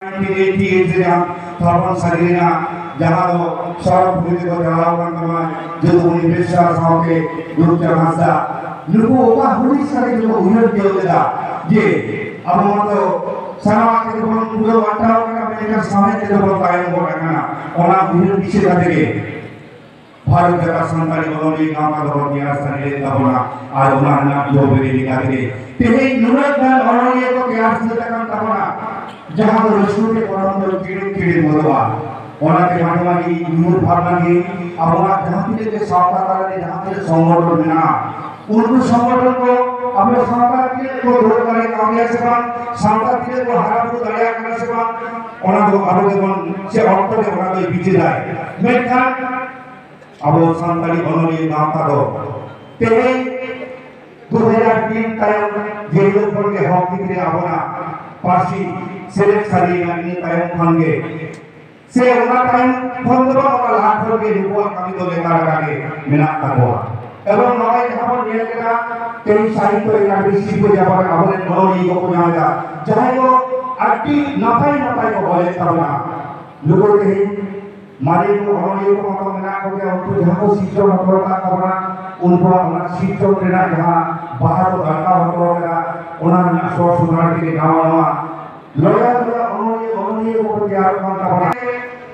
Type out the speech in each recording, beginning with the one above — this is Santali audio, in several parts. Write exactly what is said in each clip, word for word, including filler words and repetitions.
ᱱᱟᱭᱤᱱᱴᱤᱱ ᱮᱭᱤᱴᱤ ᱮᱭᱤᱴ ᱨᱮᱭᱟᱜ ᱛᱷᱟᱯᱚᱱ ᱥᱟᱹᱨᱤ ᱨᱮᱱᱟᱜ ᱡᱟᱦᱟᱸ ᱫᱚ ᱥᱚᱲᱚᱠ ᱯᱩᱨᱤ ᱛᱮᱠᱚ ᱪᱟᱞᱟᱣ ᱟᱠᱟᱱ ᱛᱟᱵᱚᱱᱟ, ᱡᱚᱫᱩᱢᱚᱱᱤ ᱵᱮᱥᱨᱟ ᱥᱟᱶᱛᱮ ᱨᱩᱯᱪᱟᱸᱫᱽ ᱦᱟᱸᱥᱫᱟ, ᱱᱩᱠᱩ ᱚᱠᱟ ᱦᱩᱫᱤᱥ ᱠᱟᱛᱮ ᱠᱚ ᱩᱭᱦᱟᱹᱨ ᱛᱤᱭᱳᱜ ᱞᱮᱫᱟ ᱡᱮ ᱟᱵᱚ ᱢᱟᱛᱚ ᱥᱟᱱᱟᱢᱟᱜ ᱛᱮᱜᱮ ᱵᱚᱱ ᱯᱩᱨᱟᱹᱣ ᱟᱱᱴᱟᱣ ᱟᱠᱟᱱᱟ, ᱢᱮᱱᱠᱷᱟᱱ ᱥᱟᱶᱦᱮᱫ ᱛᱮᱫᱚ ᱵᱚᱱ ᱛᱟᱭᱚᱢ ᱜᱚᱫ ᱟᱠᱟᱱᱟ᱾ ᱚᱱᱟ ᱩᱭᱦᱟᱹᱨ ᱫᱤᱥᱟᱹ ᱠᱟᱛᱮ ᱜᱮ ᱵᱷᱟᱨᱚᱛ ᱡᱟᱠᱟᱛ ᱥᱟᱱᱛᱟᱲᱤ ᱚᱱᱚᱞᱤᱭᱟᱹ ᱜᱟᱶᱛᱟ ᱫᱚᱵᱚᱱ ᱛᱮᱭᱟᱨ ᱥᱟᱹᱨᱤ ᱞᱮᱫ ᱛᱟᱵᱚᱱᱟ᱾ ᱟᱨ ᱚᱱᱟ ᱨᱮᱱᱟᱜ ᱡᱚ ᱵᱤᱞᱤ ᱞᱮᱠᱟ ᱛᱮᱜᱮ ᱛᱮᱦᱮᱧ ᱱᱩᱱᱟᱹᱜ ᱜᱟᱱ ᱚᱱᱚᱞᱤᱭᱟᱹ ᱠᱚ ᱛᱮᱭᱟᱨ ᱥᱟᱹᱛ ᱟᱠᱟᱱ ᱛᱟᱵᱚᱱᱟ, ᱡᱟᱦᱟᱸ ᱫᱚ ᱨᱟᱹᱥᱠᱟᱹ ᱛᱮ ᱠᱚᱲᱟᱢ ᱫᱚ ᱪᱤᱲᱤᱢ ᱪᱤᱲᱤᱢ ᱜᱚᱫᱚᱜᱼᱟ᱾ ᱚᱱᱟᱛᱮ ᱢᱟᱱᱮ ᱢᱟᱱᱮ ᱤᱧ ᱩᱭᱦᱟᱹᱨ ᱵᱷᱟᱵᱽᱱᱟ ᱜᱮ ᱟᱵᱚᱱᱟᱜ ᱡᱟᱦᱟᱸ ᱛᱤᱱᱟᱹᱜ ᱜᱮ ᱥᱟᱶᱛᱟ ᱛᱟᱞᱟ ᱨᱮ ᱡᱟᱦᱟᱸ ᱛᱤᱱᱟᱹᱜ ᱥᱚᱝᱜᱚᱴᱷᱚᱱ ᱢᱮᱱᱟᱜᱼᱟ, ᱩᱱᱠᱩ ᱥᱚᱝᱜᱚᱴᱷᱚᱱ ᱠᱚ ᱟᱵᱚ ᱥᱟᱶᱛᱟ ᱛᱤᱱᱟᱹᱜ ᱠᱚ ᱫᱚᱦᱚ ᱫᱟᱲᱮ ᱠᱟᱣᱫᱮᱭᱟ ᱥᱮ ᱵᱟᱝ, ᱥᱟᱶᱛᱟ ᱛᱤᱱᱟᱹᱜ ᱠᱚ ᱦᱟᱨᱟ ᱵᱩᱨᱩ ᱫᱟᱲᱮᱭᱟᱜ ᱠᱟᱱᱟ ᱥᱮ ᱵᱟᱝ, ᱚᱱᱟ ᱫᱚ ᱟᱵᱚ ᱜᱮᱵᱚᱱ ᱥᱮ ᱚᱠᱛᱚ ᱜᱮ ᱚᱱᱟ ᱫᱚᱭ ᱵᱤᱪᱟᱹᱨᱟᱭ᱾ ᱢᱮᱱᱠᱷᱟᱱ ᱟᱵᱚ ᱥᱟᱱᱛᱟᱲᱤ ᱚᱱᱚᱞᱤᱭᱟᱹ ᱜᱟᱶᱛᱟ ᱫᱚ ᱛᱮᱦᱮᱧ ᱫᱩ ᱦᱟᱡᱟᱨ ᱛᱤᱱ ᱛᱟᱭᱚᱢ ᱡᱮ ᱦᱤᱞᱳᱜ ᱠᱷᱚᱱ ᱜᱮ ᱦᱚᱠ ᱦᱤᱛ ᱨᱮ ᱟᱵᱚᱱᱟᱜ ᱯᱟᱹᱨᱥᱤ ᱥᱮᱞᱮᱫ ᱥᱟᱹᱨᱤᱭᱮᱱᱟ, ᱤᱱᱟᱹ ᱛᱟᱭᱚᱢ ᱠᱷᱚᱱ ᱜᱮ ᱥᱮ ᱚᱱᱟ ᱛᱟᱭᱚᱢ ᱠᱷᱚᱱ ᱫᱚ ᱵᱟᱝ, ᱚᱱᱟ ᱞᱟᱦᱟ ᱠᱷᱚᱱ ᱜᱮ ᱱᱩᱠᱩᱣᱟᱜ ᱠᱟᱹᱢᱤ ᱫᱚ ᱞᱮᱛᱟᱲ ᱟᱠᱟᱱ ᱜᱮ ᱢᱮᱱᱟᱜ ᱛᱟᱠᱚᱣᱟ᱾ ᱮᱵᱚᱝ ᱱᱚᱜᱼᱚᱭ ᱡᱟᱦᱟᱸ ᱵᱚᱱ ᱧᱮᱞ ᱠᱮᱫᱟ, ᱛᱮᱦᱮᱧ ᱥᱟᱦᱤᱛᱛᱚ ᱮᱠᱟᱰᱮᱢᱤ ᱥᱤᱨᱯᱟᱹ ᱧᱟᱢ ᱟᱠᱟᱱ ᱟᱵᱚᱨᱮᱱ ᱚᱱᱚᱞᱤᱭᱟᱹ ᱠᱚᱠᱚ ᱧᱟᱢ ᱮᱫᱟ, ᱡᱟᱦᱟᱸᱭ ᱠᱚ ᱟᱹᱰᱤ ᱱᱟᱯᱟᱭ ᱱᱟᱯᱟᱭ ᱠᱚ ᱚᱞᱮᱫ ᱛᱟᱵᱚᱱᱟ᱾ ᱱᱩᱠᱩ ᱛᱮᱦᱮᱧ ᱢᱟᱨᱮ ᱠᱚ ᱚᱱᱚᱞᱤᱭᱟᱹ ᱠᱚ ᱢᱟᱛᱚ ᱢᱮᱱᱟᱜ ᱠᱚᱜᱮᱭᱟ, ᱩᱱᱠᱩ ᱡᱟᱦᱟᱸ ᱠᱚ ᱥᱤᱨᱡᱚᱱ ᱦᱚᱴᱚ ᱟᱠᱟᱫ ᱛᱟᱵᱚᱱᱟ, ᱩᱱᱠᱩᱣᱟᱜ ᱚᱱᱟ ᱥᱤᱨᱡᱚᱱ ᱨᱮᱱᱟᱜ ᱡᱟᱦᱟᱸ ᱵᱟᱦᱟ ᱠᱚ ᱫᱟᱨᱠᱟᱣ ᱦᱚᱴᱚ ᱟᱠᱟᱫᱟ, ᱚᱱᱟ ᱨᱮᱱᱟᱜ ᱥᱚᱨ ᱥᱚᱢᱟᱱ ᱛᱮᱜᱮ ᱱᱟᱣᱟ ᱱᱟᱣᱟ ᱞᱚᱭᱟ ᱞᱚᱭᱟ ᱚᱱᱚᱞᱤᱭᱟᱹ ᱚᱱᱚᱞᱤᱭᱟᱹ ᱠᱚᱠᱚ ᱛᱮᱭᱟᱨᱚᱜ ᱠᱟᱱ ᱛᱟᱵᱚᱱᱟ᱾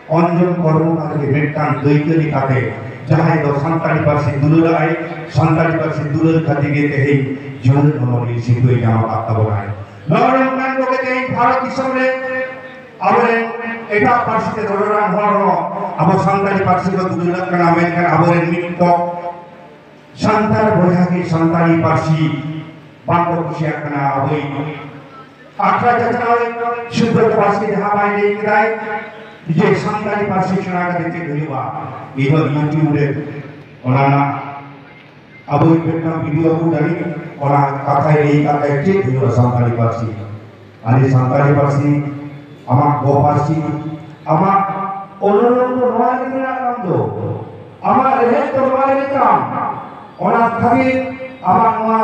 ᱚᱧᱡᱚᱱ ᱠᱚᱨᱢᱚᱠᱟᱨ ᱜᱮ ᱢᱤᱫᱴᱟᱝ ᱫᱟᱹᱭᱠᱟᱹ ᱞᱮᱠᱟᱛᱮ ᱡᱟᱦᱟᱸᱭ ᱫᱚ ᱥᱟᱱᱛᱟᱲᱤ ᱯᱟᱹᱨᱥᱤ ᱫᱩᱞᱟᱹᱲᱟᱜᱼᱟᱭ, ᱥᱟᱱᱛᱟᱲᱤ ᱯᱟᱹᱨᱥᱤ ᱫᱩᱞᱟᱹᱲ ᱠᱷᱟᱹᱛᱤᱨ ᱜᱮ ᱛᱮᱦᱮᱧ ᱡᱩᱣᱟᱹᱱ ᱚᱱᱚᱞᱤᱭᱟᱹ ᱥᱤᱨᱯᱟᱹᱭ ᱧᱟᱢ ᱟᱠᱟᱫ ᱛᱟᱵᱚᱱᱟᱭ᱾ ᱱᱚᱜᱼᱚ ᱱᱚᱝᱠᱟᱱ ᱠᱚᱜᱮ ᱛᱮᱦᱮᱧ ᱵᱷᱟᱨᱚᱛ ᱫᱤᱥᱚᱢ ᱨᱮ ᱟᱵᱚᱨᱮᱱ ᱮᱴᱟᱜ ᱯᱟᱹᱨᱥᱤ ᱛᱮ ᱨᱚᱨᱚᱲᱟᱱ ᱦᱚᱲ ᱦᱚᱸ ᱟᱵᱚ ᱥᱟᱱᱛᱟᱲᱤ ᱯᱟᱹᱨᱥᱤ ᱠᱚ ᱫᱩᱞᱟᱹᱲᱟᱜ ᱠᱟᱱᱟ, ᱢᱮᱱᱠᱷᱟᱱ ᱟᱵᱚᱨᱮᱱ ᱢᱤᱫ ᱠᱚ ᱥᱟᱱᱛᱟᱲ ᱵᱚᱭᱦᱟ ᱜᱮ ᱥᱟᱱᱛᱟᱲᱤ ᱯᱟᱹᱨᱥᱤ ᱵᱟᱝ ᱠᱚ ᱠᱩᱥᱤᱭᱟᱜ ᱠᱟᱱᱟ᱾ ᱟᱵᱚᱭᱤᱡ ᱟᱠᱷᱲᱟ ᱪᱟᱪᱞᱟᱣ ᱥᱩᱵᱨᱚᱛ ᱵᱟᱥᱠᱮ ᱡᱟᱦᱟᱸ ᱵᱟᱭ ᱞᱟᱹᱭ ᱠᱮᱫᱟᱭ ᱡᱮ ᱥᱟᱱᱛᱟᱲᱤ ᱯᱟᱹᱨᱥᱤ ᱥᱮᱬᱟ ᱠᱟᱛᱮ ᱪᱮᱫ ᱦᱩᱭᱩᱜᱼᱟ, ᱤᱧ ᱫᱚ YouTube ᱨᱮ ᱚᱱᱟ ᱨᱮᱱᱟᱜ ᱟᱵᱚᱭᱤᱡ ᱢᱤᱫᱴᱟᱝ ᱵᱷᱤᱰᱤᱭᱳ ᱠᱚ ᱡᱟᱹᱱᱤᱡ ᱚᱱᱟ ᱠᱟᱛᱷᱟᱭ ᱞᱟᱹᱭ ᱠᱟᱛᱮ ᱪᱮᱫ ᱦᱩᱭᱩᱜᱼᱟ ᱥᱟᱱᱛᱟᱲᱤ ᱯᱟᱹᱨᱥᱤ᱾ ᱟᱞᱮ ᱥᱟᱱᱛᱟᱲᱤ ᱯᱟᱹᱨᱥᱤ, ᱟᱢᱟᱜ ᱜᱚ ᱯᱟᱹᱨᱥᱤ, ᱟᱢᱟᱜ ᱚᱱᱚᱞ ᱫᱚ ᱱᱚᱣᱟ ᱨᱮᱜᱮ ᱢᱮᱱᱟᱜ ᱛᱟᱢ ᱫᱚ᱾ ᱟᱢᱟᱜ ᱨᱮᱦᱮᱫ ᱫᱚ ᱱᱚᱣᱟ ᱨᱮᱜᱮ ᱛᱟᱢ᱾ ᱚᱱᱟ ᱠᱷᱟᱹᱛᱤᱨ ᱟᱢᱟᱜ ᱱᱚᱣᱟ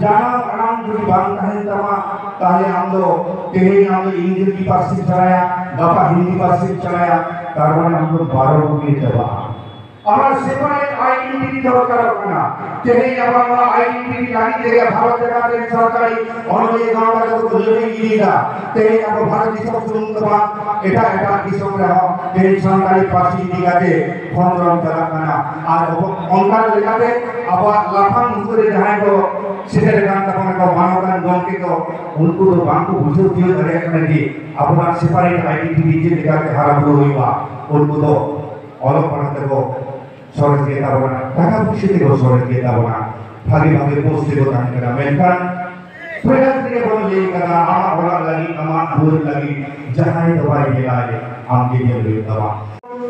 ᱡᱟᱱᱟᱢ ᱟᱲᱟᱝ ᱡᱩᱫᱤ ᱵᱟᱝ ᱛᱟᱦᱮᱱ ᱛᱟᱢᱟ, ᱛᱟᱦᱞᱮ ᱟᱢ ᱫᱚ ᱛᱮᱦᱮᱧ ᱟᱢ ᱫᱚ ᱤᱝᱨᱮᱡᱤ ᱯᱟᱹᱨᱥᱤᱢ ᱥᱮᱬᱟᱭᱟ, ᱜᱟᱯᱟ ᱦᱤᱱᱫᱤ ᱯᱟᱹᱨᱥᱤᱢ ᱥᱮᱬᱟᱭᱟ, ᱛᱟᱨ ᱢᱟᱱᱮ ᱟᱢ ᱫᱚ ᱵᱟᱨᱚ ᱜᱮ ᱪᱟᱵᱟᱜᱼᱟ᱾ ᱟᱢᱟᱜ separate identity ᱫᱚᱨᱠᱟᱨᱚᱜ ᱠᱟᱱᱟ᱾ ᱛᱮᱦᱮᱧ ᱟᱵᱚ ᱱᱚᱣᱟ identity ᱞᱟᱹᱜᱤᱫ ᱛᱮᱜᱮ ᱵᱷᱟᱨᱚᱛ ᱡᱟᱠᱟᱛ ᱨᱮᱱ ᱥᱟᱱᱛᱟᱲᱤ ᱚᱱᱚᱞᱤᱭᱟᱹ ᱜᱟᱶᱛᱟ ᱠᱚᱫᱚ ᱠᱚ ᱞᱟᱹᱲᱦᱟᱹᱭ ᱤᱫᱤᱭᱮᱫᱟ᱾ ᱛᱮᱦᱮᱧ ᱟᱵᱚ ᱵᱷᱟᱨᱚᱛ ᱫᱤᱥᱚᱢ ᱥᱩᱢᱩᱝ ᱫᱚ ᱵᱟᱝ, ᱮᱴᱟᱜ ᱮᱴᱟᱜ ᱫᱤᱥᱚᱢ ᱨᱮᱦᱚᱸ ᱛᱮᱦᱮᱧ ᱥᱟᱱᱛᱟᱲᱤ ᱯᱟᱹᱨᱥᱤ ᱤᱫᱤ ᱠᱟᱛᱮ ᱠᱷᱚᱸᱫᱽᱨᱚᱸᱫᱽ ᱪᱟᱞᱟᱜ ᱠᱟᱱᱟ᱾ ᱟᱨ ᱟᱵᱚ ᱚᱱᱠᱟ ᱞᱮᱠᱟᱛᱮ ᱟᱵᱚᱣᱟᱜ ᱞᱟᱯᱷᱟᱝ ᱩᱛᱟᱹᱨ ᱨᱮ ᱡᱟᱦᱟᱸᱭ ᱠᱚ ᱥᱮᱴᱮᱨ ᱟᱠᱟᱱ ᱛᱟᱵᱚᱱᱟ ᱠᱚ, ᱢᱟᱱᱚᱛᱟᱱ ᱜᱚᱢᱠᱮ ᱠᱚ, ᱩᱱᱠᱩ ᱫᱚ ᱵᱟᱝ ᱠᱚ ᱵᱩᱡᱷᱟᱹᱣ ᱛᱤᱭᱳᱜ ᱫᱟᱲᱮᱭᱟᱜ ᱠᱟᱱᱟ ᱡᱮ ᱟᱵᱚᱱᱟᱜ separate identity ᱪᱮᱫ ᱞᱮᱠᱟᱛᱮ ᱦᱟᱨᱟ ᱵᱩᱨᱩ ᱦᱩᱭᱩᱜᱼᱟ᱾ ᱩᱱᱠᱩ ᱫᱚ ᱚᱞᱚᱜ ᱯᱟᱲᱦᱟᱜ ᱛᱮᱠᱚ ᱥᱚᱨᱮᱥ ᱜᱮ ᱛᱟᱵᱚᱱᱟ, ᱴᱟᱠᱟ ᱯᱩᱭᱥᱟᱹ ᱛᱮᱠᱚ ᱥᱚᱨᱮᱥ ᱜᱮ ᱛᱟᱵᱚᱱᱟ, ᱵᱷᱟᱜᱮ ᱵᱷᱟᱜᱮ post ᱨᱮᱠᱚ ᱛᱟᱦᱮᱱ ᱠᱟᱱᱟ, ᱢᱮᱱᱠᱷᱟᱱ ᱯᱷᱮᱰᱟᱛ ᱨᱮᱜᱮ ᱵᱚᱱ ᱞᱟᱹᱭ ᱠᱟᱫᱟ, ᱟᱢᱟᱜ ᱚᱲᱟᱜ ᱞᱟᱹᱜᱤᱫ, ᱟᱢᱟᱜ ᱫᱩᱣᱟᱹᱨ ᱞᱟᱹᱜᱤᱫ ᱡᱟᱦᱟᱸᱭ ᱫᱚ ᱵᱟᱭ ᱧᱮᱞᱟᱭ, ᱟᱢ ᱜᱮ ᱧᱮᱞ ᱦᱩᱭᱩᱜ ᱛᱟᱢᱟ᱾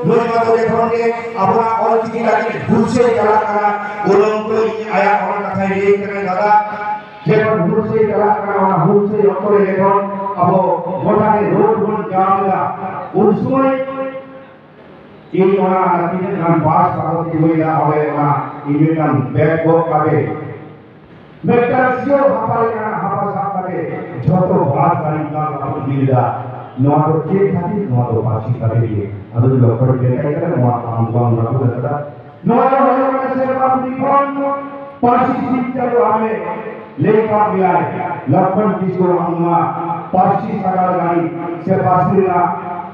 ᱱᱩᱭ ᱢᱟ ᱛᱚ ᱡᱚᱠᱷᱚᱱ ᱜᱮ ᱟᱵᱚᱱᱟᱜ ᱚᱞᱪᱤᱠᱤ ᱞᱟᱹᱜᱤᱫ ᱦᱩᱞᱥᱟᱹᱭ ᱪᱟᱞᱟᱜ ᱠᱟᱱᱟ, ᱩᱱ ᱚᱠᱛᱚ ᱤᱧ ᱟᱭᱟᱜ ᱚᱱᱟ ᱠᱟᱛᱷᱟᱭ ᱞᱟᱹᱭ ᱠᱟᱱᱟ, ᱫᱟᱫᱟ, ᱡᱚᱠᱷᱚᱱ ᱦᱩᱞᱥᱟᱹᱭ ᱪᱟᱞᱟᱜ ᱠᱟᱱᱟ, ᱚᱱᱟ ᱦᱩᱞᱥᱟᱹᱭ ᱚᱠᱛᱚ ᱨᱮ ᱡᱚᱠᱷᱚᱱ ᱟᱵᱚ ᱜᱚᱴᱟ ᱜᱮ ᱨᱳᱰ ᱵᱚᱱ ᱡᱟᱢ ᱮᱫᱟ, ᱩᱱ ᱥᱚᱢᱚᱭ ᱤᱧ ᱚᱱᱟ ᱛᱤᱱᱟᱹᱜ ᱜᱟᱱ ᱵᱟᱥ ᱠᱟᱜᱚᱡᱽ ᱛᱤᱸᱜᱩᱭᱮᱱᱟ, ᱚᱸᱰᱮ ᱚᱱᱟ ᱤᱧ ᱢᱤᱫᱴᱟᱝ ᱵᱮᱜᱽ ᱜᱚᱜ ᱠᱟᱛᱮ ᱢᱤᱫᱴᱟᱝ ᱥᱤᱭᱳ ᱦᱟᱯᱟ ᱞᱮᱠᱟ ᱦᱟᱯᱟ ᱥᱟᱵ ᱠᱟᱛᱮ ᱡᱷᱚᱛᱚ ᱵᱟᱥ ᱜᱟᱹᱰᱤ ᱠᱟᱱ ᱨᱟᱹᱯᱩᱫ ᱤᱫᱤ ᱞᱮᱫᱟ᱾ ᱱᱚᱣᱟ ᱫᱚ ᱪᱮᱫ ᱠᱷᱟᱹᱛᱤᱨ? ᱱᱚᱣᱟ ᱫᱚ ᱯᱟᱹᱨᱥᱤ ᱠᱷᱟᱹᱛᱤᱨ ᱜᱮ᱾ ᱟᱫᱚ ᱞᱚᱠᱠᱷᱚᱱ ᱢᱮᱛᱟᱭ ᱠᱟᱱᱟ, ᱱᱚᱣᱟ ᱟᱢ ᱵᱟᱢ ᱨᱟᱹᱯᱩᱫ ᱟᱠᱟᱫᱟ᱾ ᱱᱚᱣᱟ ᱫᱚ ᱦᱩᱭᱩᱜ ᱠᱟᱱᱟ ᱥᱮᱨᱢᱟ ᱯᱩᱨᱤ ᱠᱷᱚᱱ ᱯᱟᱹᱨᱥᱤ ᱥᱤᱧ ᱪᱟᱸᱫᱳ ᱟᱢᱮ ᱞᱟᱹᱭ ᱠᱟᱜ ᱢᱮᱭᱟᱭ, ᱞᱚᱠᱠᱷᱚᱱ ᱠᱤᱥᱠᱩ ᱟᱢ ᱱᱚᱣᱟ ᱯᱟᱹᱨᱥᱤ ᱥᱟᱜᱟᱲ ᱜᱟᱹᱰᱤ ᱥᱮ ᱯᱟᱹᱨᱥᱤ ᱨᱮᱱᱟᱜ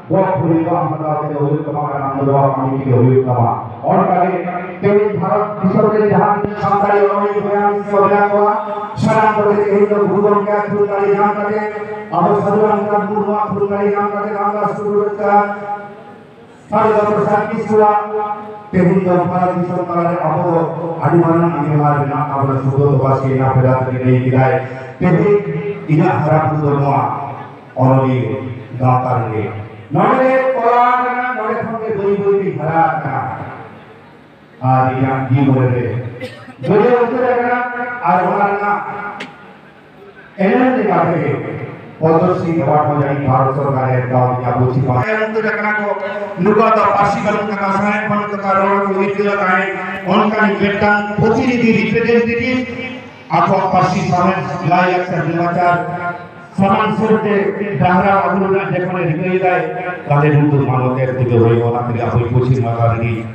ᱜᱚᱜ ᱵᱷᱩᱲᱤ ᱫᱚ ᱟᱢ ᱦᱟᱛᱟᱣ ᱛᱮᱜᱮ ᱦᱩᱭᱩᱜ ᱛᱟᱢᱟ, ᱟᱨ ᱟᱢ ᱫᱚ ᱱᱚᱣᱟ ᱠᱟᱹᱢᱤ ᱛᱮᱜᱮ ᱦᱩᱭᱩᱜ ᱛᱟᱢᱟ᱾ ᱚᱱᱠᱟᱜᱮ ᱛᱮᱦᱮᱧ ᱵᱷᱟᱨᱚᱛ ᱫᱤᱥᱚᱢ ᱨᱮ ᱡᱟᱦᱟᱸ ᱛᱤᱱᱟᱹᱜ ᱥᱟᱱᱛᱟᱲᱤ ᱚᱱᱚᱞᱤᱭᱟᱹ ᱵᱚᱭᱦᱟ ᱢᱤᱥᱤ ᱠᱚ ᱢᱮᱱᱟᱜ ᱠᱚᱣᱟ, ᱥᱟᱱᱟᱢ ᱠᱚᱜᱮ ᱛᱮᱦᱮᱧ ᱫᱚ ᱜᱩᱨᱩ ᱜᱚᱢᱠᱮᱭᱟᱜ ᱛᱷᱩᱢ ᱫᱟᱲᱮ ᱧᱟᱢ ᱠᱟᱛᱮ ᱟᱵᱚ ᱥᱟᱹᱫᱷᱩ ᱨᱟᱢᱪᱟᱸᱫᱽ ᱢᱩᱨᱢᱩᱣᱟᱜ ᱛᱷᱩᱢ ᱫᱟᱲᱮ ᱧᱟᱢ ᱠᱟᱛᱮ ᱟᱢ ᱫᱚ ᱥᱩᱨ ᱨᱮ ᱥᱟᱨᱮ ᱫᱚᱥ ᱥᱟᱛ ᱛᱤᱥ ᱠᱚᱣᱟ᱾ ᱛᱮᱦᱮᱧ ᱫᱚ ᱵᱷᱟᱨᱚᱛ ᱫᱤᱥᱚᱢ ᱛᱟᱞᱟᱨᱮ ᱟᱵᱚ ᱫᱚ ᱟᱹᱰᱤ ᱢᱟᱨᱟᱝ ᱟᱸᱜᱤᱵᱷᱟᱨ ᱢᱮᱱᱟᱜ ᱛᱟᱵᱚᱱᱟ᱾ ᱥᱩᱵᱨᱚᱛ ᱵᱟᱥᱠᱮ ᱚᱱᱟ ᱯᱷᱮᱰᱟᱛ ᱨᱮ ᱞᱟᱹᱭ ᱠᱮᱫᱟᱭ, ᱛᱮᱦᱮᱧ ᱤᱧᱟᱹᱜ ᱦᱟᱨᱟ ᱵᱩᱨᱩ ᱫᱚ ᱱᱚᱣᱟ ᱚᱱᱚᱞᱤᱭᱟᱹ ᱜᱟᱶᱛᱟ ᱨᱮᱜᱮ᱾ ᱱᱚᱰᱮ ᱛᱚᱞᱟ ᱟᱠᱟᱱᱟ, ᱱᱚᱰᱮ ᱠᱷᱚᱱ ᱜᱮ ᱵᱟᱹᱭ ᱵᱟᱹᱭ ᱛᱤᱧ ᱦᱟᱨᱟ ᱟᱠᱟᱱᱟ᱾ ᱟᱨ ᱤᱧᱟᱹᱜ ᱡᱤᱭᱚᱱ ᱨᱮ ᱵᱟᱹᱭᱦᱟᱹᱲ ᱩᱛᱟᱹᱨ ᱟᱠᱟᱱᱟ᱾ ᱟᱨ ᱚᱱᱟ ᱨᱮᱱᱟᱜ ᱮᱱᱮᱢ ᱞᱮᱠᱟᱛᱮ ᱯᱚᱫᱽᱢᱚᱥᱨᱤ ᱮᱣᱟᱨᱰ ᱦᱚᱸ ᱡᱟᱹᱱᱤᱡ ᱵᱷᱟᱨᱚᱛ ᱥᱚᱨᱠᱟᱨ ᱮ ᱮᱢ ᱠᱟᱣᱫᱤᱧᱟ ᱯᱚᱪᱷᱤᱢ ᱵᱟᱝᱞᱟ᱾ ᱛᱟᱭᱚᱢ ᱩᱛᱟᱹᱨ ᱟᱠᱟᱱᱟ ᱠᱚ, ᱱᱩᱠᱩᱣᱟᱜ ᱫᱚ ᱯᱟᱹᱨᱥᱤ ᱵᱟᱹᱱᱩᱜ ᱛᱟᱠᱚᱣᱟ, ᱥᱟᱶᱦᱮᱫ ᱵᱟᱹᱱᱩᱜ ᱛᱟᱠᱚᱣᱟ, ᱨᱚᱲ ᱠᱚ ᱦᱤᱨᱠᱟᱹ ᱟᱠᱟᱫ, ᱚᱱᱠᱟᱱ ᱢᱤᱫᱴᱟᱝ ᱯᱨᱚᱛᱤᱱᱤᱫᱷᱤ, ᱨᱤᱯᱨᱮᱡᱮᱱᱴᱮᱴᱤᱵᱷ, ᱟᱠᱚᱣᱟᱜ ᱯᱟᱹᱨᱥᱤ, ᱥᱟᱶᱦᱮᱫ, ᱞᱟᱭᱼᱞᱟᱠᱪᱟᱨ, ᱱᱮᱢᱟᱪᱟᱨ ᱥᱟᱢᱟᱝ ᱥᱩᱨ ᱛᱮ ᱰᱟᱦᱟᱨᱟ ᱟᱹᱜᱩ ᱨᱮᱱᱟᱜ ᱡᱚᱠᱷᱚᱱᱮ ᱨᱤᱠᱟᱹᱭᱮᱫᱟᱭ, ᱛᱟᱦᱞᱮ ᱱᱩᱠᱩ ᱢᱟᱱᱚᱛ ᱮ ᱛᱩᱞᱟᱹᱣ ᱦᱩᱭᱩᱜᱼᱟ᱾ ᱚᱱᱟ ᱛᱮᱜᱮ ᱟᱵᱚ ᱯᱚᱪᱷᱤᱢ ᱵᱟᱝᱞᱟ ᱨᱤᱱᱤᱡ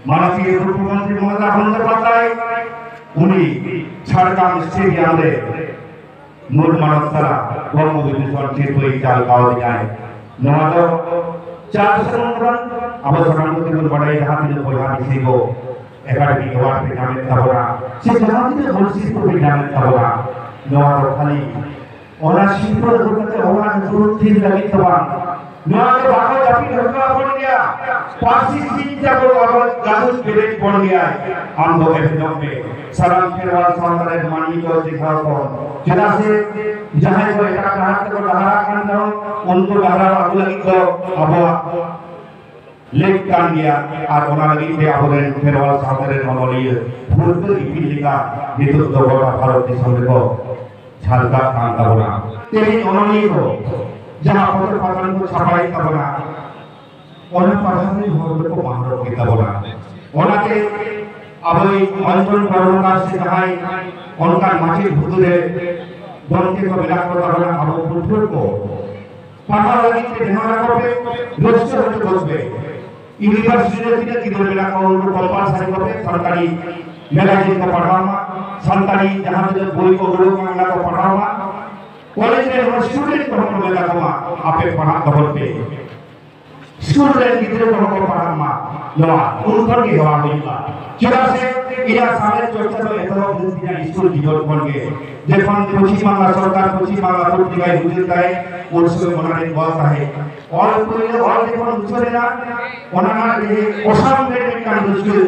ᱢᱟᱱᱚᱛᱤᱭᱟᱹ ᱢᱩᱠᱷᱭᱚᱢᱚᱱᱛᱨᱤ ᱢᱚᱢᱚᱛᱟ ᱵᱚᱱᱫᱳᱯᱟᱫᱽᱫᱷᱟᱭ ᱩᱱᱤ ᱡᱷᱟᱲᱜᱨᱟᱢ ᱥᱴᱮᱰᱤᱭᱟᱢ ᱨᱮ ᱢᱩᱞ ᱢᱟᱱᱚᱛ ᱥᱟᱞᱟᱜ ᱯᱚᱫᱽᱢᱚ ᱵᱤᱵᱷᱩᱥᱚᱱ ᱥᱤᱨᱯᱟᱹᱭ ᱪᱟᱞ ᱠᱟᱣᱫᱤᱧᱟᱭ᱾ ᱱᱚᱣᱟ ᱫᱚ ᱪᱟᱞ ᱥᱩᱢᱩᱝ ᱫᱚ ᱵᱟᱝ, ᱟᱵᱚ ᱥᱟᱱᱟᱢ ᱠᱚᱛᱮ ᱵᱚᱱ ᱵᱟᱰᱟᱭᱟ, ᱡᱟᱦᱟᱸ ᱛᱤᱱᱟᱹᱜ ᱵᱚᱭᱦᱟ ᱢᱤᱥᱤ ᱠᱚ ᱮᱠᱟᱰᱮᱢᱤ ᱮᱣᱟᱨᱰ ᱯᱮ ᱧᱟᱢᱮᱫ ᱛᱟᱵᱚᱱᱟ, ᱥᱮ ᱡᱟᱦᱟᱸ ᱛᱤᱱᱟᱹᱜ ᱢᱩᱞ ᱥᱤᱨᱯᱟᱹ ᱯᱮ ᱧᱟᱢᱮᱫ ᱛᱟᱵᱚᱱᱟ, ᱱᱚᱣᱟ ᱫᱚ ᱠᱷᱟᱹᱞᱤ ᱚᱱᱟ ᱥᱤᱨᱯᱟᱹ ᱟᱹᱜᱩ ᱠᱟᱛᱮ ᱚᱲᱟᱜ ᱨᱮ ᱫᱩᱲᱩᱵ ᱛᱷᱤᱨ ᱞᱟᱹᱜᱤᱫ ᱫᱚ ᱵᱟᱝ, ᱱᱚᱣᱟ ᱫᱚ ᱵᱟᱠᱚ ᱡᱟᱹᱯᱤᱫ ᱦᱚᱪᱚ ᱟᱵᱚᱱ ᱜᱮᱭᱟ᱾ ᱯᱟᱹᱨᱥᱤ ᱥᱤᱧ ᱪᱟᱸᱫᱳ ᱟᱵᱚ ᱜᱟᱹᱫᱩᱡ ᱵᱮᱨᱮᱫ ᱵᱚᱱ ᱜᱮᱭᱟᱭ᱾ ᱟᱢ ᱫᱚ ᱮᱵᱷᱮᱱᱚᱜ ᱢᱮ᱾ ᱥᱟᱱᱟᱢ ᱠᱷᱮᱨᱣᱟᱞ ᱥᱟᱶᱛᱟ ᱨᱮᱱ ᱢᱟᱹᱱᱢᱤ ᱠᱚ ᱪᱮᱸᱜᱷᱟᱣ ᱠᱚ᱾ ᱪᱮᱫᱟᱜ ᱥᱮ ᱡᱟᱦᱟᱸᱭ ᱠᱚ ᱮᱴᱟᱜ ᱰᱟᱦᱟᱨ ᱛᱮᱠᱚ ᱰᱟᱦᱟᱨᱟᱜ ᱠᱟᱱ ᱨᱮᱦᱚᱸ, ᱩᱱᱠᱩ ᱰᱟᱦᱟᱨ ᱟᱹᱜᱩ ᱞᱟᱹᱜᱤᱫ ᱫᱚ ᱟᱵᱚᱣᱟᱜ ᱞᱮᱠ ᱠᱟᱱ ᱜᱮᱭᱟ᱾ ᱟᱨ ᱚᱱᱟ ᱞᱟᱹᱜᱤᱫ ᱛᱮ ᱟᱵᱚᱨᱮᱱ ᱠᱷᱮᱨᱣᱟᱞ ᱥᱟᱶᱛᱟ ᱨᱮᱱ ᱚᱱᱚᱞᱤᱭᱟᱹ ᱵᱷᱩᱨᱠᱟᱹ ᱤᱯᱤᱞ ᱞᱮᱠᱟ ᱱᱤᱛᱚᱜ ᱫᱚ ᱜᱚᱴᱟ ᱵᱷᱟᱨᱚᱛ ᱫᱤᱥᱚᱢ ᱨᱮᱠᱚ ᱡᱷᱟᱞᱠᱟᱜ ᱠᱟᱱ ᱛᱟᱵᱚᱱᱟ᱾ ᱛᱮᱦᱮᱧ ᱚᱱᱚᱞᱤᱭᱟᱹ ᱠᱚ ᱡᱟᱦᱟᱸ ᱯᱚᱛᱚᱵ ᱯᱟᱛᱷᱟᱢ ᱠᱚ ᱪᱷᱟᱯᱟᱭᱮᱫ ᱛᱟᱵᱚᱱᱟ, ᱚᱱᱟ ᱯᱟᱲᱦᱟᱣ ᱨᱤᱱ ᱦᱚᱲ ᱫᱚᱠᱚ ᱵᱟᱝ ᱨᱚᱲ ᱜᱮ ᱛᱟᱵᱚᱱᱟ᱾ ᱚᱱᱟᱛᱮ ᱟᱵᱚᱭᱤᱡ ᱚᱧᱡᱚᱱ ᱠᱚᱨᱢᱚᱠᱟᱨ ᱥᱮ ᱡᱟᱦᱟᱸᱭ ᱚᱱᱠᱟᱱ ᱢᱟᱪᱮᱫ ᱦᱩᱫᱟᱹ ᱨᱮ ᱜᱚᱢᱠᱮ ᱠᱚ ᱢᱮᱱᱟᱜ ᱠᱚ ᱛᱟᱵᱚᱱᱟ, ᱟᱵᱚ ᱯᱟᱹᱴᱷᱩᱣᱟᱹ ᱠᱚ ᱯᱟᱲᱦᱟᱣ ᱞᱟᱹᱜᱤᱫ ᱛᱮ ᱱᱮᱦᱚᱨ ᱟᱠᱚ ᱯᱮ, ᱨᱟᱹᱥᱠᱟᱹ ᱦᱚᱪᱚ ᱠᱚ ᱯᱮ᱾ ᱤᱭᱩᱱᱤᱵᱷᱟᱨᱥᱤᱴᱤ ᱨᱮ ᱛᱤᱱᱟᱹᱜ ᱜᱤᱫᱽᱨᱟᱹ ᱢᱮᱱᱟᱜ ᱠᱚᱣᱟ, ᱩᱱᱠᱩ ᱠᱚᱢᱯᱟᱞᱥᱟᱨᱤ ᱠᱚᱯᱮ ᱥᱟᱱᱛᱟᱲᱤ ᱢᱮᱜᱟᱡᱤᱱ ᱠᱚ ᱯᱟᱲᱦᱟᱣ ᱢᱟ, ᱥᱟᱱᱛᱟᱲᱤ ᱡᱟᱦᱟᱸ ᱛᱤᱱᱟᱹᱜ ᱵᱳᱭ ᱠᱚ ᱩᱰᱩᱠ ᱠᱟᱱᱟ, ᱚᱱᱟ ᱠᱚ ᱯᱟᱲᱦᱟᱣ ᱢᱟ᱾ ᱠᱚᱞᱮᱡᱽ ᱨᱮ ᱦᱚᱸ ᱥᱴᱩᱰᱮᱱᱴ ᱠᱚᱦᱚᱸ ᱠᱚ ᱢᱮᱛᱟ ᱠᱚᱢᱟ, ᱟᱯᱮ ᱯᱟᱲᱦᱟᱜ ᱛᱟᱵᱚᱱ ᱯᱮ᱾ ᱥᱠᱩᱞ ᱨᱮᱱ ᱜᱤᱫᱽᱨᱟᱹ ᱠᱚᱦᱚᱸ ᱠᱚ ᱯᱟᱲᱦᱟᱜ ᱢᱟ, ᱱᱚᱣᱟ ᱩᱱ ᱠᱷᱚᱱ ᱜᱮ ᱦᱮᱣᱟ ᱦᱩᱭᱩᱜᱼᱟ᱾ ᱪᱮᱫᱟᱜ ᱥᱮ ᱤᱧᱟᱹᱜ ᱥᱟᱶᱦᱮᱫ ᱪᱚᱨᱪᱟ ᱫᱚ ᱮᱛᱚᱦᱚᱵ ᱞᱮᱱ ᱛᱤᱧᱟ ᱥᱠᱩᱞ ᱡᱤᱭᱚᱱ ᱠᱷᱚᱱ ᱜᱮ, ᱡᱚᱠᱷᱚᱱ ᱯᱚᱪᱷᱤᱢ ᱵᱟᱝᱞᱟ ᱥᱚᱨᱠᱟᱨ ᱯᱚᱪᱷᱤᱢ ᱵᱟᱝᱞᱟ ᱯᱚᱛᱨᱤᱠᱟᱭ ᱩᱪᱷᱟᱹᱱ ᱛᱟᱦᱮᱸᱫ, ᱩᱱ ᱥᱚᱢᱚᱭ ᱚᱱᱟ ᱨᱮ ᱚᱞ ᱛᱟᱦᱮᱸᱫ᱾ ᱚᱞ ᱯᱳᱭᱞᱳ ᱚᱞ ᱡᱚᱠᱷᱚᱱ ᱩᱪᱷᱟᱹᱱ ᱮᱱᱟ, ᱚᱱᱟ ᱨᱮᱱᱟᱜ ᱡᱮ ᱚᱥᱟᱢ ᱨᱮ ᱢᱤᱫᱴᱟᱝ ᱨᱟᱹᱥᱠᱟᱹ,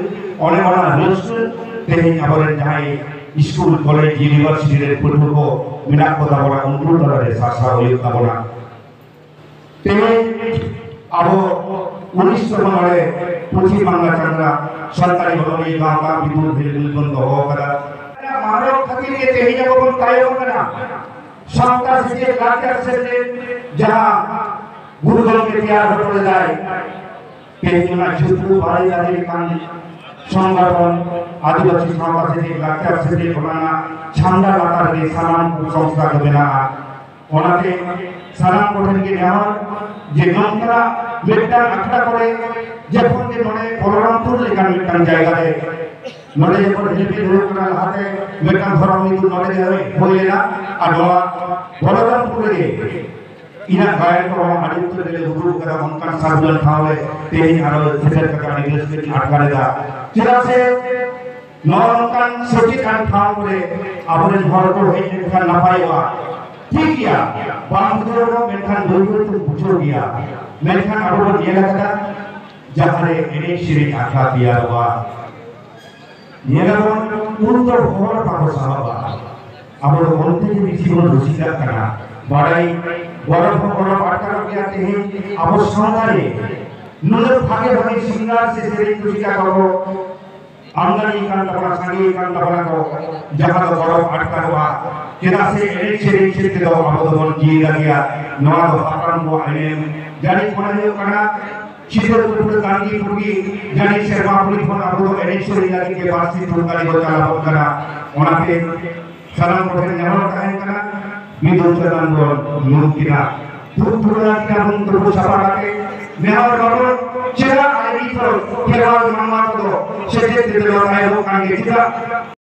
ᱚᱱᱮ ᱚᱱᱟ ᱨᱟᱹᱥᱠᱟᱹ ᱛᱮᱦᱮᱧ ᱟᱵᱚᱨᱮᱱ ᱡᱟᱦᱟᱸᱭ ᱥᱠᱩᱞ, ᱠᱚᱞᱮᱡᱽ, ᱤᱭᱩᱱᱤᱵᱷᱟᱨᱥᱤᱴᱤ ᱨᱮᱱ ᱯᱟᱹᱴᱷᱩᱣᱟᱹ ᱠᱚ ᱢᱮᱱᱟᱜ ᱠᱚ ᱛᱟᱵᱚᱱᱟ, ᱩᱱᱠᱩ ᱛᱟᱞᱟᱨᱮ ᱥᱟᱨᱥᱟᱣ ᱦᱩᱭᱩᱜ ᱛᱟᱵᱚᱱᱟ᱾ ᱛᱮᱦᱮᱧ ᱟᱵᱚ ᱩᱱᱤᱥᱥᱚ ᱢᱚᱬᱮ ᱯᱚᱪᱷᱤᱢ ᱵᱟᱝᱞᱟ ᱪᱟᱸᱫᱽᱲᱟ ᱥᱟᱱᱛᱟᱲᱤ ᱚᱱᱚᱞᱤᱭᱟᱹ ᱜᱟᱶᱛᱟ ᱵᱤᱫᱩ ᱦᱤᱞ ᱵᱚᱱ ᱫᱚᱦᱚ ᱟᱠᱟᱫᱟ᱾ ᱢᱟᱱᱚᱛ ᱠᱷᱟᱹᱛᱤᱨ ᱜᱮ ᱛᱮᱦᱮᱧ ᱟᱵᱚ ᱵᱚᱱ ᱛᱟᱭᱚᱢ ᱠᱟᱱᱟ᱾ ᱥᱟᱶᱛᱟ ᱥᱮᱪᱮᱫ ᱞᱟᱠᱪᱟᱨ ᱥᱮᱪᱮᱫ ᱡᱟᱦᱟᱸ ᱜᱩᱨᱩ ᱜᱚᱢᱠᱮ ᱛᱮᱭᱟᱨ ᱦᱚᱴᱚ ᱞᱮᱫᱟᱭ, ᱛᱮᱦᱮᱧ ᱚᱱᱟ ᱡᱷᱩᱯᱲᱩ ᱵᱟᱲᱮ ᱫᱟᱨᱮ ᱞᱮᱠᱟᱱ ᱥᱚᱝᱜᱚᱴᱷᱚᱱ ᱟᱹᱫᱤᱵᱟᱹᱥᱤ ᱥᱟᱶᱛᱟ ᱥᱮᱪᱮᱫ ᱞᱟᱠᱪᱟᱨ ᱥᱮᱪᱮᱫ ᱚᱱᱟ ᱨᱮᱱᱟᱜ ᱪᱷᱟᱢᱰᱟ ᱞᱟᱛᱟᱨ ᱨᱮ ᱥᱟᱱᱟᱢ ᱠᱚ ᱥᱚᱝᱥᱛᱷᱟ ᱠᱚ ᱢᱮᱱᱟᱜᱼᱟ᱾ ᱚᱱᱟᱛᱮ ᱥᱟᱱᱟᱢ ᱠᱚᱴᱷᱮᱱ ᱜᱮ ᱱᱮᱦᱚᱨ ᱡᱮ ᱱᱚᱝᱠᱟᱱᱟᱜ ᱢᱤᱫᱴᱟᱝ ᱟᱠᱷᱲᱟ ᱠᱚᱨᱮ ᱡᱚᱠᱷᱚᱱ ᱜᱮ ᱱᱚᱰᱮ ᱵᱚᱞᱚᱨᱟᱢᱯᱩᱨ ᱞᱮᱠᱟᱱ ᱢᱤᱫᱴᱟᱝ ᱡᱟᱭᱜᱟ ᱨᱮ ᱱᱚᱰᱮ ᱡᱚᱠᱷᱚᱱ ᱦᱤᱞᱯᱤ ᱦᱩᱭᱩᱜ ᱠᱟᱱᱟ, ᱞᱟᱦᱟᱛᱮ ᱢᱤᱫᱴᱟᱝ ᱫᱷᱚᱨᱚᱢ ᱢᱤᱫᱩᱱ ᱱᱚᱰᱮ ᱜᱮ ᱦᱩᱭ ᱞᱮᱱᱟ, ᱟᱨ ᱱᱚᱣᱟ ᱵᱚᱞᱚᱨᱟᱢᱯᱩᱨ ᱨᱮᱜᱮ ᱤᱧᱟᱹᱜ ᱜᱟᱭᱟᱱ ᱠᱚᱦᱚᱸ ᱟᱹᱰᱤ ᱩᱛᱟᱹᱨ ᱜᱮᱞᱮ ᱩᱫᱩᱜ ᱠᱟᱫᱟ᱾ ᱚᱱᱠᱟᱱ ᱥᱟᱹᱜᱩᱱ ᱴᱷᱟᱶ ᱨᱮ ᱛᱮᱦᱮᱧ ᱟᱨᱚ ᱥᱮᱴᱮᱨ ᱠᱟᱛᱮ ᱟᱹᱰᱤ ᱨᱟᱹᱥᱠᱟᱹ ᱜᱤᱧ ᱟᱴᱠᱟᱨ ᱮᱫᱟ᱾ ᱪᱮᱫᱟᱜ ᱥᱮ ᱱᱚᱜᱼᱚ ᱱᱚᱝᱠᱟᱱ ᱥᱮᱪᱮᱫ ᱟᱱ ᱴᱷᱟᱶ ᱠᱚᱨᱮ ᱟᱵᱚᱨᱮᱱ ᱦᱚᱲ ᱠᱚ ᱦᱮᱡ ᱞᱮᱱᱠᱷᱟᱱ ᱱᱟᱯᱟᱭᱚᱜᱼᱟ᱾ ᱴᱷᱤᱠ ᱜᱮᱭᱟ, ᱵᱟᱝ ᱵᱩᱡᱷᱟᱹᱣ ᱨᱮᱦᱚᱸ ᱢᱮᱱᱠᱷᱟᱱ ᱵᱟᱹᱭ ᱵᱟᱹᱭ ᱛᱮᱢ ᱵᱩᱡᱷᱟᱹᱣ ᱜᱮᱭᱟ᱾ ᱢᱮᱱᱠᱷᱟᱱ ᱟᱵᱚ ᱵᱚᱱ ᱧᱮᱞ ᱟᱠᱟᱫᱟ, ᱡᱟᱦᱟᱸᱨᱮ ᱮᱱᱮᱡ ᱥᱮᱨᱮᱧ ᱟᱠᱷᱲᱟ ᱛᱮᱭᱟᱨᱚᱜᱼᱟ, ᱧᱮᱞᱟᱵᱚᱱ ᱩᱱ ᱫᱚ ᱦᱚᱲ ᱵᱟᱠᱚ ᱥᱟᱦᱟᱵᱟ᱾ ᱟᱵᱚ ᱫᱚ ᱚᱱᱛᱮ ᱜᱮ ᱵᱮᱥᱤ ᱵᱚᱱ ᱨᱩᱥᱤᱠᱟᱜ ᱠᱟᱱᱟ᱾ ᱵᱟᱲᱟᱭ ᱜᱚᱨᱚᱵ ᱦᱚᱸ ᱜᱚᱨᱚᱵ ᱟᱴᱠᱟᱨᱚᱜ ᱜᱮᱭᱟ᱾ ᱛᱮᱦᱮᱧ ᱟᱵᱚ ᱥᱟᱶᱛᱟ ᱨᱮ ᱱᱩᱱᱟᱹᱜ ᱵᱷᱟᱜᱮ ᱵᱷᱟᱜᱮ ᱥᱤᱝᱜᱟᱨ ᱥᱮ ᱥᱮᱨᱮᱧ ᱨᱩᱥᱤᱠᱟ ᱠᱚᱠᱚ ᱟᱢᱫᱟᱱᱤ ᱠᱟᱱ ᱛᱟᱵᱚᱱᱟ, ᱥᱟᱸᱜᱮ ᱠᱟᱱ ᱛᱟᱵᱚᱱᱟ ᱠᱚ, ᱡᱟᱦᱟᱸ ᱫᱚ ᱜᱚᱨᱚᱵ ᱟᱴᱠᱟᱨᱚᱜᱼᱟ᱾ ᱪᱮᱫᱟᱜ ᱥᱮ ᱮᱱᱮᱡ ᱥᱮᱨᱮᱧ ᱥᱮᱫ ᱛᱮᱫᱚ ᱟᱵᱚ ᱫᱚᱵᱚᱱ ᱡᱤᱣᱤ ᱞᱟᱹᱜᱤᱫᱼᱟ᱾ ᱱᱚᱣᱟ ᱫᱚ ᱦᱟᱯᱲᱟᱢ ᱠᱚᱣᱟᱜ ᱮᱱᱮᱢ᱾ ᱡᱟᱹᱱᱤᱡ ᱢᱚᱱᱮ ᱦᱩᱭᱩᱜ ᱠᱟᱱᱟ, ᱪᱤᱛᱟᱹᱨ ᱩᱯᱨᱩᱢ ᱠᱟᱹᱢᱤ ᱯᱩᱨᱜᱤ ᱡᱟᱹᱱᱤᱡ ᱥᱮᱨᱢᱟ ᱯᱩᱨᱤ ᱠᱷᱚᱱ ᱟᱵᱚ ᱫᱚ ᱮᱱᱮᱡ ᱥᱮᱨᱮᱧ ᱞᱟᱹᱜᱤᱫ ᱜᱮ ᱵᱟᱹᱲᱛᱤ ᱛᱷᱩᱢᱠᱟᱞᱤ ᱵᱚ ᱪᱟᱞᱟᱣᱚᱜ ᱠᱟᱱᱟ᱾ ᱚᱱᱟᱛᱮ ᱥᱟᱱᱟᱢ ᱠᱚᱴᱷᱮᱱ ᱱᱮᱦᱚᱨ ᱛᱟᱦᱮᱱ ᱠᱟᱱᱟ, ᱵᱤᱫᱩ ᱪᱟᱸᱫᱟᱱ ᱵᱚᱱ ᱧᱩᱢ ᱠᱤᱱᱟ, ᱫᱷᱩᱯ ᱫᱷᱩᱲᱟ ᱠᱤᱱᱟ ᱵᱚᱱ ᱛᱩᱯᱩ ᱥᱟᱯᱷᱟ ᱠᱟᱛᱮ ᱱᱮᱦᱚᱨ ᱵᱟᱵᱚᱱ ᱪᱮᱫᱟᱜ ᱟᱨ ᱱᱤᱛ ᱦᱚᱸ ᱠᱷᱮᱨᱣᱟᱲ ᱢᱟᱱᱣᱟ ᱠᱚᱫᱚ ᱥᱮᱪᱮᱫ ᱛᱮᱫᱚ ᱛᱟᱭᱚᱢᱚᱜ ᱠᱟᱱ ᱜᱮ ᱪᱮᱫᱟᱜ?